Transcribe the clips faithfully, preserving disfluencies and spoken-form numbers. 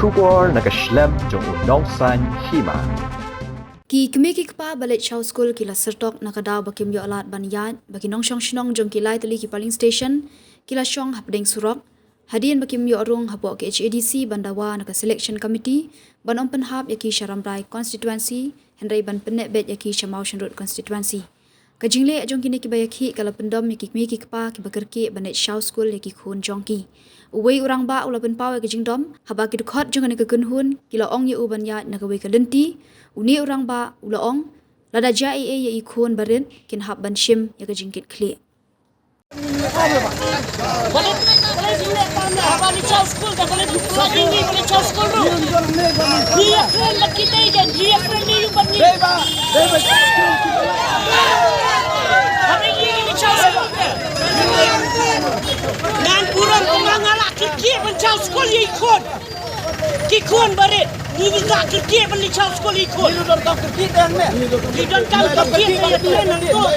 Khubor na ka shlem jong u Nongsaiñ Hima. Ki kmie ki kpa ba leit shaw skul ki la syrtok na ka daw ba kim ïoh lad ban ïaid ba ki nongshong shnong jong ki lai tylli ki polling station ki la shong hapdeng surok hadien ba kim ïoh rung hapoh ka H A D C ban dawa na ka selection committee ban ym pynhap ïa ki sha Rambrai constituency hynrei ban pynneh beit ïa ki sha Mawshynrut constituency. Ka jingleh jong kine kiba ïakhih ka la pyndom ïa ki kmie ki kpa kiba kyrkieh ban leit shaw skul ïa ki khun jong ki. Uwei u rangbah u la pynpaw ïa ka jingdom haba ki dkhot jong kane ka kynhun ki la ong ïa u ban ïaid na kawei ka lynti. Une u rangbah u la ong, lada jia ei ei ïa i khun barit kin hap ban shim ïa ka jingkitkhlieh. Ngan burom kumba nga la kyrkieh ban shaw skul ïa i khun. Ki khun barit, ngi ngi la kyrkieh ban leit shaw skul ïa i khun. Ngi donkam kyrkieh ban leit shaw skul ïa i khun.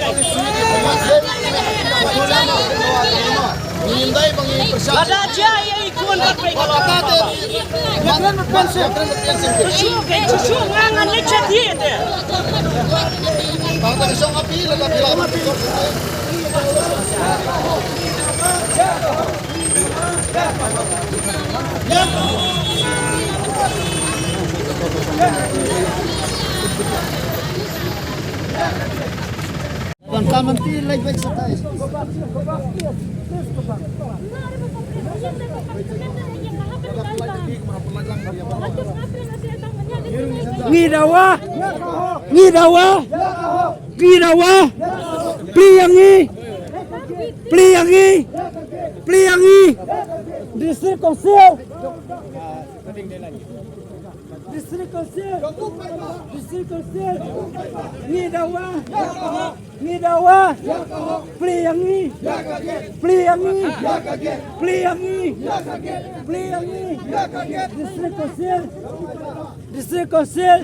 Lada jia ïa i khun ba pei. Shu ke, shu nga ngan leit sha thied te. Ngi dawa, ngi dawa, ngi dawa. Plie ïa ngi, plie ïa ngi, plie ïa ngi. District Council. District Council. District Council. Ngi dawa. Ngi dawa. Plie ïa ngi. Plie ïa ngi. Plie ïa ngi. Plie ïa ngi. District Council. District Council.